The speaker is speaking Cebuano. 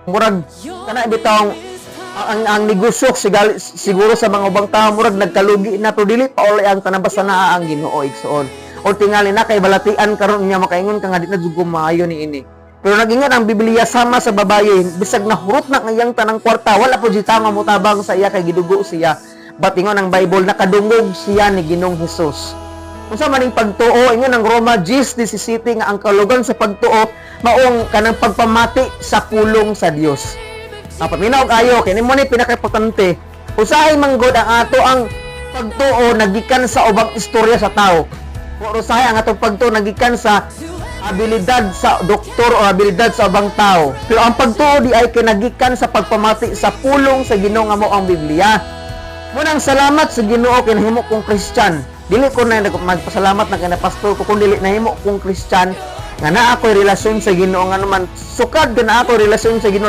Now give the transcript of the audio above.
Murag kana bitawng ang negosyo siguro sa mga ubang tao murag nagkalugi na, pero dili pa uli ang tanan basta naa ang Ginoo, igsoon. O tingali na kay balatian karon niya, makaingon ka nga di na jud ko maayo ni ini. Pero nagingon ang Biblia, sama sa babaye, bisag nahurot na ang iyang tanang kwarta, wala po jud nga motabang sa iya kay gidugo siya. But ingon ang Bible, nakadungog siya ni Ginoong Hesus. Unsa man ning pagtuo? Ingon ang Roma 10:17 nga ang kalugan sa pagtuo maong kanang pagpamati sa pulong sa Dios. Paminaw kayo, kini mo ni pinakaimportante. Usahay manggod ang ato ang pagtuo nagikan sa ubang istorya sa tao. Pero usahay ang atong pagtuo nagikan sa abilidad sa doktor o abilidad sa ubang tao. Pero ang pagtuo di ay kinagikan sa pagpamati sa pulong sa Ginoo nga mao ang Biblia. Munang salamat sa Ginoo kay nahimo kong Christian. Dili ko na magpasalamat na kay na pastor ko, kun dili nahimo kong Christian nga naa ako'y relasyon sa Ginoo, nga naman sukad na ako relasyon sa Ginoo.